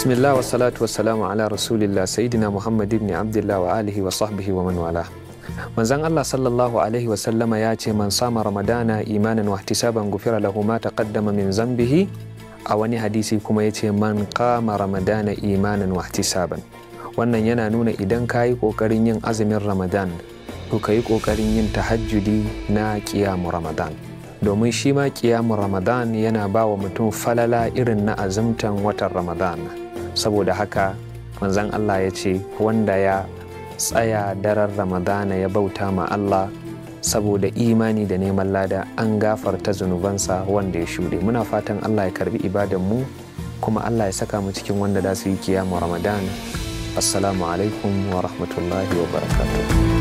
Bismillah wa salatu wa salamu ala rasulillah sayyidina Muhammad ibn Abdullah wa alihi wa sahbihi wa man wala. Manzon Allah sallallahu alaihi wa sallama ya ce, man sama ramadana imanan wa ihtisaban gufira lahu ma taqaddama min zambihi. A wani hadisi kuma ya ce, man qama ramadana imanan wa ihtisaban. Wannan yana nuna idan ka yi ƙoƙarin yin azumin Ramadan, to ka yi ƙoƙarin yin tahajjudi na ƙiyamu Ramadan. Domin shi ma ƙiyamu Ramadan yana ba wa mutum falala irin na azumtan watan Ramadan. Saboda haka manzon Allah ya ce, wanda ya tsaya daren Ramadana ya bauta ma Allah saboda imani da neman lada, an gafarta zunubansa wanda ya shuɗe. Muna fatan Allah ya karbi ibadan mu, kuma Allah ya saka mu cikin wanda za su yi kiyamu Ramadan. Assalamu alaikum wa rahmatullahi wa barakatuh.